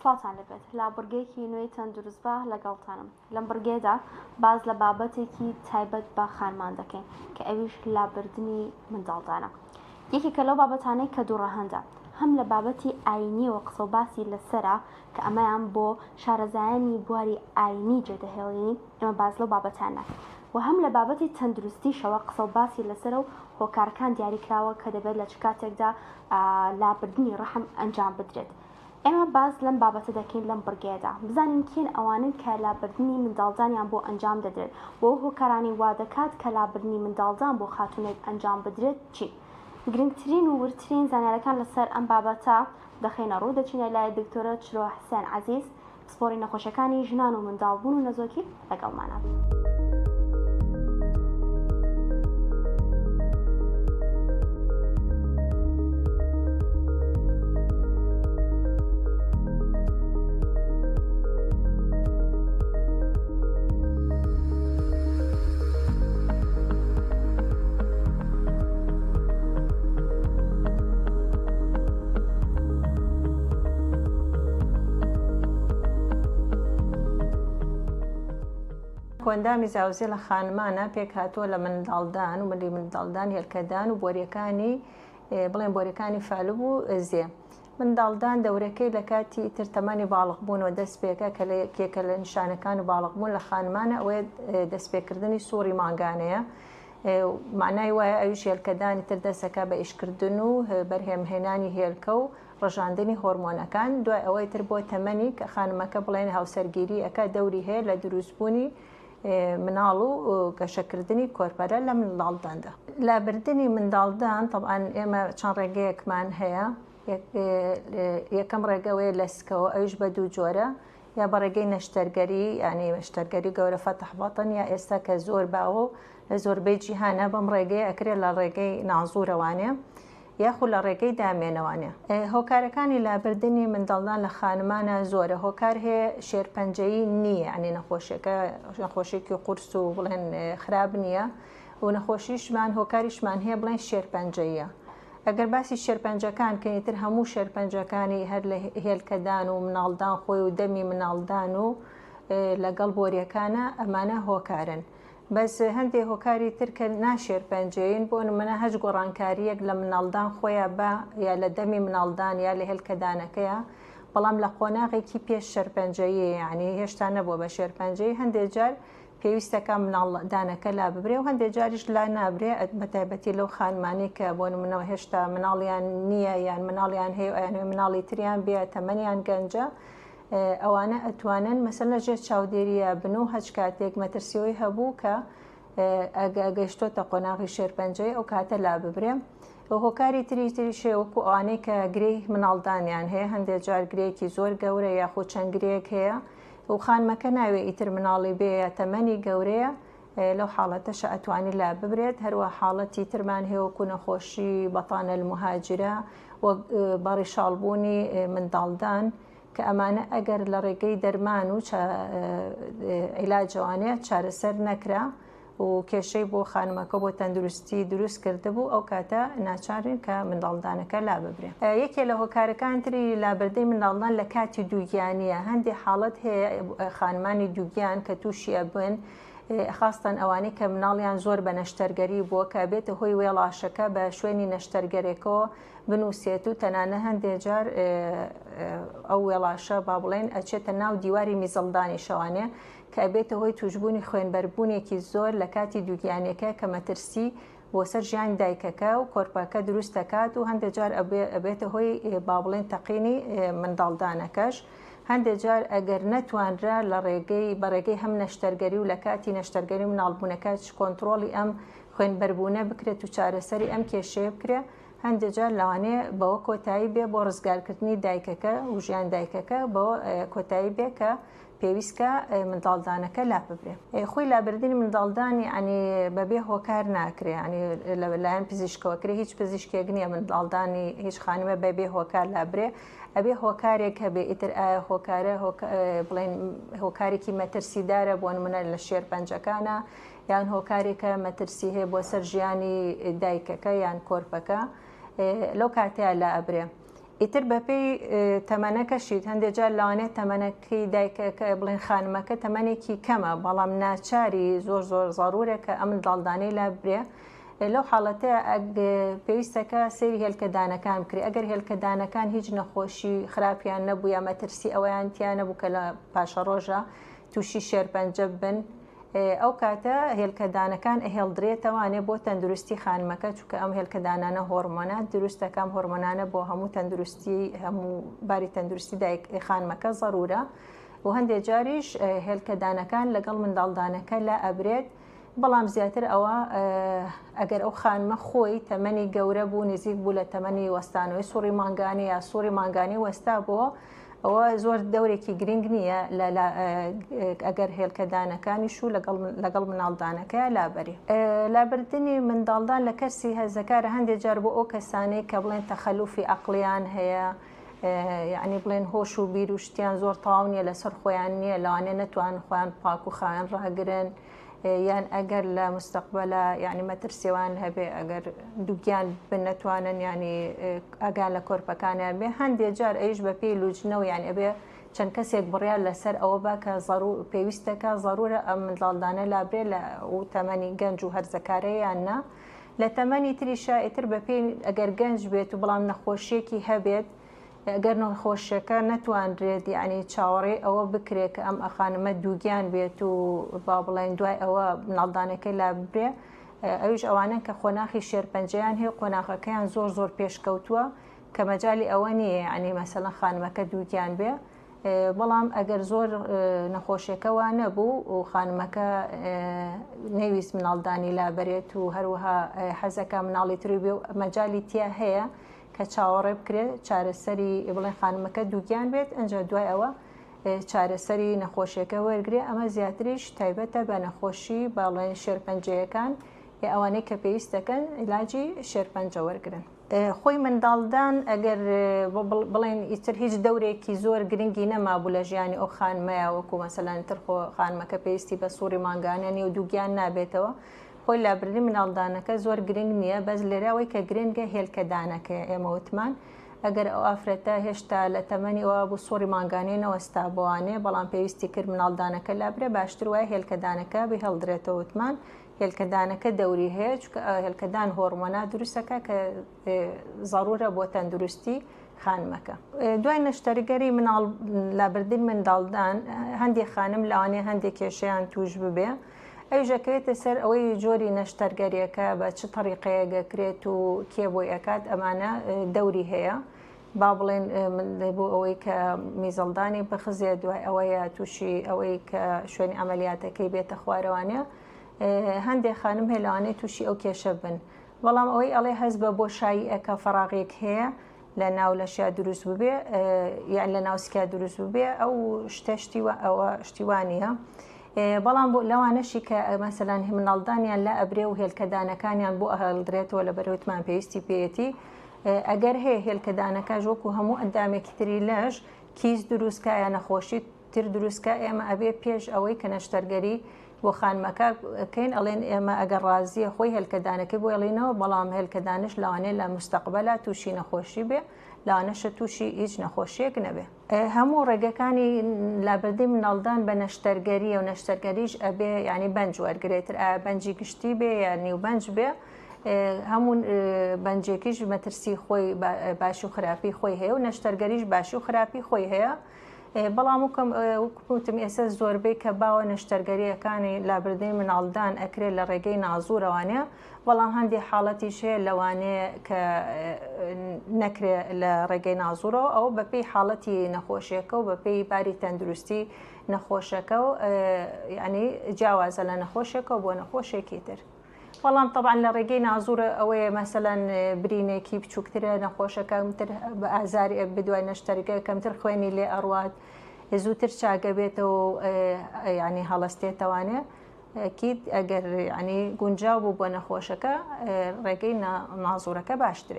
سڵاوتان لێبێت لە بڕگەیەکی نوێی تەندروست بە لەگەڵتانم لەم بڕگەیەدا باس لە بابەتێکی تایبەت بە خانمان دەکەین کە ئەویش لابردنی منداڵدانە یەکێکە لەو بابەتانەی کە دووڕەهەندە هەم لە بابەتی ئاینیەوە قسە و باسی لەسەرە کە ئەمەیان بۆ شارەزایانی بواری ئاینی جێدەهێڵین ئێمە باس لەو بابەتانە ناکەین و هەم لە بابەتی تەندروستیشەوە قسە و باسی لەسەرە و هۆکارەکان دیاری کراوە کە دەبێت لە چ کاتێکدا لابردنی ڕەحم ئەنجام بدرێت. ئێمە باس لەم بابەتە دەکەین لەم بڕگەیەدا بزانین کێن ئەوانەن کە لابردنی منداڵدانیان بۆ ئەنجام دەدرێت و ئەو هۆکارانەی وادەکات کە لابردنی منداڵدان بۆ خاتوونێک ئەنجام بدرێت چین. گرنگترین و وردترین زانیارەکان لەسەر ئەم بابەتە دەخەینە ڕوو، دەچینە لای دکتۆرە چرۆ حسێن عەزیز، پسپۆڕی نەخۆشیەکانی ژنان و منداڵبوون و نەزۆکی لەگەڵمانە. کۆئەندامی زاوزێ لە خانمانە پێکهاتووە لە منداڵدان و ملی منداڵدان هێلکەدان و بۆریەکانی بڵێن بۆریەکانی فالب و زێ منداڵدان دەورەکەی لە کاتی تر تەمەنی باڵق بوونەوە دەست پێکە کە لە یەکێکە لە نیشانەکان و باڵق بوون لە خانمانە ئەوەیە دەستپێکردنی سوڕی مانگانەیە معنای وایە ئەویش هێلکەدانی تر دەستەکە بە ئیشکردن و بەرهێمهێنانی هێلکە و ڕژاندنی هۆرمۆنەکان دوای ئەوەی تر بۆ تەمەنی کە خانمەکە بڵێن هاوسەرگیری ئەکا دەوری هەیە لە دروستبوونی مناڵ و گەشەکردنی کۆرپەلە لە منداڵداندا. لابردنی منداڵدان تەبعەن ئێمە چەند ڕێگەیەکمان هەیە یەکەم ڕێگەوەیە لە سکەوە ئەویش بە دوو جۆرە یا بە ڕێگەی نەشتەرگەری ینی نەشتەرگەری گەورە فەتح بەتن یا ئێستا کە زۆر باوە و لە زۆربەی جیهانە بەم ڕێگەیە ئەکرێت لە ڕێگەی نازورەوانێ یاخود لە ڕێگەی دامێنەوانە. هۆکارەکانی لابردنی منداڵدان لە خانمانە زۆرە هۆکار هەیە شێرپەنجەیی نییە یانی نەخۆشیەکە نەخۆشیێکی قورس و بڵێن خراپ نییە و نەخۆشیشمان هۆکاریشمان هەیە بڵێن شێرپەنجەیە ئەگەر باسی شێرپەنجەکان کەین تر هەموو شێرپەنجەکانی هەر لە هێلکەدان و مناڵدان خۆی و دەمی مناڵدان و لەگەڵ بۆریەکانە ئەمانە هۆکارن. بەس هەندێ هۆکاری تر کە نا شێرپەنجەیین بۆ نمونە هەچ گۆڕانکارییەک لە مناڵدان خۆیا بە یا لە دەمی مناڵدان یا لە هێلکەدانەکەیا بەڵام لە قۆناغێکی پێش شەرپەنجەیی یانی هێشتا نەبووە بە شێرپەنجەیی هەندێ جار پێویستەکە مناڵدانەکە لا ببرێ و هەندێ جاریش لا نابرێ بە تایبەتی لەو خانمانەی کە بۆ نمونەوە هێشتا مناڵیان نییە یان مناڵیان هەیە و ئەیانەوێ مناڵی تریان بێ تەمەنیان گەنجە ئەوانە ئەتوانن مەسەلەن لە ژێر چاودێرییا بن و هەچ کاتێک مەترسیەوەی هەبوو کە گەیشتۆتە قۆناغی شێرپەنجەی ئەو کاتە لاببرێ هۆکاری تری تریشێ وەکو ئەوانەی کە گرێی مناڵدانیان هەیە هەندێک جار گرێکی زۆر گەورە یاخود چەند گرێک هەیە و خانمەکە ناوێ ئیتر مناڵی بێ یا تەمەنی گەورەیە لەو حاڵەتەشە ئەتوانی لا ببرێت هەروە حاڵەتی ترمان هەیە وەکو نەخۆشی بەتانە المهاجرە وەک بەڕیشاڵبوونی منداڵدان کە ئەمانە ئەگەر لە ڕێگەی دەرمان و عیلاجەوانێ چارەسەر نەکرا و کێشەی بۆ خانمەکە بۆ تەندروستی دروست کردبوو ئەو کاتە ناچارین کە منداڵدانەکە لاببرێ. یەکێ لە هۆکارەکان تری لابردنی منداڵدان لە کاتی دووگیانیە هەندێ حاڵەت هەیە خانمانی دووگیان کە تووشی ئەبن خاستەن ئەوانەی کە مناڵیان زۆر بە نەشتەرگەری بووە کە بێتە هۆی وێڵاشەکە بە شوێنی نەشتەرگەرێکەوە بنووسێت و تەنانە هەندێ جار ئەو وێڵاشە با بڵێن ئەچێتە ناو دیواری میزەڵدانی شەوانێ کە ئەبێتە هۆی تووشبوونی خوێنبەربوونێکی زۆر لە کاتی دووگیانیەکە کە مەترسی بۆ سەر ژیانی دایکەکە و کۆرپەکە دروست دەکات و هەندێک جار ئەبێتە هۆی با بڵێن تەقینی منداڵدانەکەش هەندێک جار ئەگەر نەتوانرا لە ڕێگەی بە ڕێگەی هەم نەشتەرگەری و لە کاتی نەشتەرگەری مناڵبوونەکە کۆنتڕۆڵی ئەم خوێنبەربوونە بکرێت و چارەسەری ئەم کێشەیە بکرێت هەندێک جار لەوانەیە بەوە کۆتایی بێ بۆ ڕزگارکردنی دایکەکە و ژیان دایکەکە بەوە کۆتایی بێ کە پێویستکە منداڵدانەکە لاببرێ. خۆی لابردنی منداڵدان یعنی بەبێ هۆکار ناکرێ یعنی لەلایەن پزیشکەوە کرێ هیچ پزیشکێک نییە منداڵدانی هیچ خانمە بەبێ هۆکار لابرێ ئەبێ هۆکارێک هەبێ ئیتر ئایا هۆکارە بڵێن هۆکارێکی مەترسیدارە بۆ نمونە لە شێرپەنجەکانە یان هۆکارێکە مەترسی هەیە بۆ سەر ژیانی دایکەکە یان کۆرپەکە لەو کاتەیە لا ئەبرێ. ئیتر بەپێی تەمەنەکەشیت هەندێک جار لەوانەیە تەمەنەکەی دایکەکە بڵێن خانمەکە تەمەنێکی کەمە بەڵام ناچاری زۆر زۆر زەرورە کە ئەم منداڵدانەی لابرێ لەو حاڵەتە پێویستەکە سەیری هێلکەدانەکان بکرێ ئەگەر هێلکەدانەکان هیچ نەخۆشی خراپیان نەبوو یا مەترسی ئەوەیان تیا نەبوو کە لە پاشەڕۆژە تووشی شێرپەنجە بن ئەو کاتە هێلکەدانەکان ئەهێڵدرێتەوانێ بۆ تەندروستی خانمەکە چونکە ئەم هێلکەدانانە هۆرمۆنات دروست دەکا ئەم هۆرمۆنانە بۆ هەموو تەندروستی هەموو باری تەندروستی دایک خانمەکە زەرورە و هەندێک جاریش هێلکەدانەکان لەگەڵ منداڵدانەکە لا ئەبرێت بەڵام زیاتر ئەوە ئەگەر ئەو خانمە خۆی تەمەنی گەورە بوو نزیک بوو لە تەمەنی وەستانەوەی سوڕی مانگانی یا سوڕی مانگانی وەستا بۆ ئەوە زۆر دەورێکی گرنگ نییە لە ئەگەر هێلکەدانەکانیش و لەگەڵ مناڵدانەکە لابەری. لابردنی منداڵدان لە کەسی هەرزەکارە هەندێک جار بۆ ئەو کەسانەی کە بڵێن تەخەلوفی عەقڵیان هەیە یعنی بڵێن هۆش و بیر و شتیان زۆر تەواو نییە لەسەر خۆیان نییە لەوانەیە نەتوان خۆیان پاک و خاوێن ڕاگرن یان ئەگەر لە مستەقبەلا یعنی مەترسیوان هەبێ ئەگەر دووگیان بن نەتوانن یعنی ئاگان لە کۆرپەکانیان بێ هەندێ جار ئەویش بە پێی لوجنە و یعنی ئەبێ چەند کەسێک بڕیار لەسەر ئەوە با کە زەرو پێویستەکە زەرورە ئەم منداڵدانە لابرێ لە و تەمەنی گەنج و هەرزەکارە یان نا لە تەمەنی تریشا ئیتر بەپێی ئەگەر گەنج بێت و بەڵام نەخۆشیەکی هەبێت گەر نەخۆشیەکە نەتوانرێت یعنی چاوەڕێی ئەوە بکرێت کە ئەم خانمە دووگیان بێت و با بڵێن دوای ئەوە مناڵدانەکەی لاببرێ ئەویش ئەوانەن کە قۆناخی شێرپەنجەیان هەیە قۆناخەکەیان زۆر زۆر پێشکەوتووە کە مەجای ئەوە نییە یعنی مەسەلەن خانمەکە دووگیان بێ بەڵام ئەگەر زۆر نەخۆشیەکە وا نەبوو و خانمەکە نەیویست مناڵدانی لابەرێت و هەروەها حەزەکە مناڵی تری بێ و مەجای تیا هەیە کە چاوەڕێ بکرێت چارەسەری بڵێن خانمەکە دووگیان بێت ئەنجا دوای ئەوە چارەسەری نەخۆشیەکە وەرگێ ئەمە زیاتریش تایبەتە بە نەخۆشی باڵێن شێرپەنجەیەکان یا ئەوانەی کە پێویست دەکەن عیلاجی شێرپەنجە وەرگن. خۆی منداڵدان ئەگەر بڵێن ئیتر هیچ دەورێکی زۆر گرنگی نەمابوو لە ژیانی ئەو خانمەیە وەکو مەسەلەن تر خۆ خانمەکە پێویستی بە سوڕی مانگانە نیە و دووگیان نابێتەوە خۆی لابردنی مناڵدانەکە زۆر گرنگ نییە بەس لێرە ئەوەی کە گرنگە هێلکەدانەکەیە ئێمە وتمان ئەگەر ئەو ئافرەتە هێشتا لە تەمەنی ئەوە بوو سوڕی مانگانەی نەوەستا بۆوانێ بەڵام پێویستی کرد مناڵدانەکە لابرێ باشتر وایە هێلکەدانەکە بهێڵدرێتەوە وتمان هێلکەدانەکە دەوری هەیە چونکە هێلکەدان هۆرمۆنا دروستەکە کە زەرورە بۆ تەندروستی خانمەکە. دوای نەشتەرگەری مناڵ لابردن منداڵدان هەندێک خانم لەوانەیە هەندێک کێشەیان توش ببێ ئەویش ئەکەوێتە سەر ئەوەی جۆری نەشتەرگەریەکە بە چ تەریقەیەک ئەکرێت و کێ بۆی ئەکات ئەمانە دەوری هەیە با بڵێن بۆ ئەوەی کە میزەڵدانی بخزێ دوای ئەوەیە تووشی ئەوەی کە شوێنی عملیاتەکەی بێتە خوارەوانە هەندێک خانم هەیە لەوانەیە تووشی ئەو کێشە بن بەڵام ئەوەی ئەڵێ هەست بە بۆشایی ئەکا فەراغێک هەیە لە ناو لەشیا دروست ببێ یان لە ناو سکیا دروست ببێ ئەو شتە شتی ئەوە شتیوانە بەڵام بۆ لەوانەشی کە مەسەلەن مناڵدانیان لە ئەبرێ و هێلکەدانەکانیان بۆ ئەهڵدرێتەوە لە بەرەوتمان پێویستی پێیەتی ئەگەر هەیە هێلکەدانەکەش وەکو هەموو ئەندامێکی تری لەش کیس دروستکە یا نەخۆشی تر دروست کا ئێمە ئەبێ پێش ئەوەی کە نەشتەرگەری بۆ خانمەکە کەین ئەڵێن ئێمە ئەگەر ڕازیە خۆی هێلکەدانەکەی بۆ ئەڵێنەوە بەڵام هێلکەدانش لەوانەیە لە مستەقبەلا تووشی نەخۆشی بێ لەوانەشە تووشی هیچ نەخۆشیەک نەبێ هەموو ڕێگەکانی لابردنی مناڵدان بە نەشتەرگەریە و نەشتەرگەریش ئەبێ یعنی بەنج وەرگرێتر ئایا بەنجی گشتی بێ یا نیوبەنج بێ هەموو بەنجێکیش مەترسی خۆی باشی و خراپی خۆی هەیە و نەشتەرگەریش باشی و خراپی خۆی هەیە بەڵام وکم وتم ئێستا زۆربەی کە باوە نەشتەرگەریەکانی لابردنی مناڵدان ئەکرێت لە ڕێگەی نازورەوانە بەڵام هەندێک حاڵەتیش هەیە لەوانەیە کە نەکرێ لە ڕێگەی نازورەوە ئەو بەپێی حاڵەتی نەخۆشیەکە و بەپێی باری تەندروستی نەخۆشەکە و ینی جیاوازە لە نەخۆشێکەوە بۆ نەخۆشێکی تر. بەڵام تەبعەن لە ڕێگەی نازورە ئەوەیە مەسەلەن برینێکی بچووکترە نەخۆشە کەمتر بە ئازاری بدوای نەشتەرگە کەمتر خوێنی لێ ئەڕوات زووتر چاگە بێتەوە ینی هەڵستێتەوانێ ئەکید ئەگەر ینی گونجاو بوو بۆ نەخۆشەکە ڕێگەی نازورەکە باشترێ.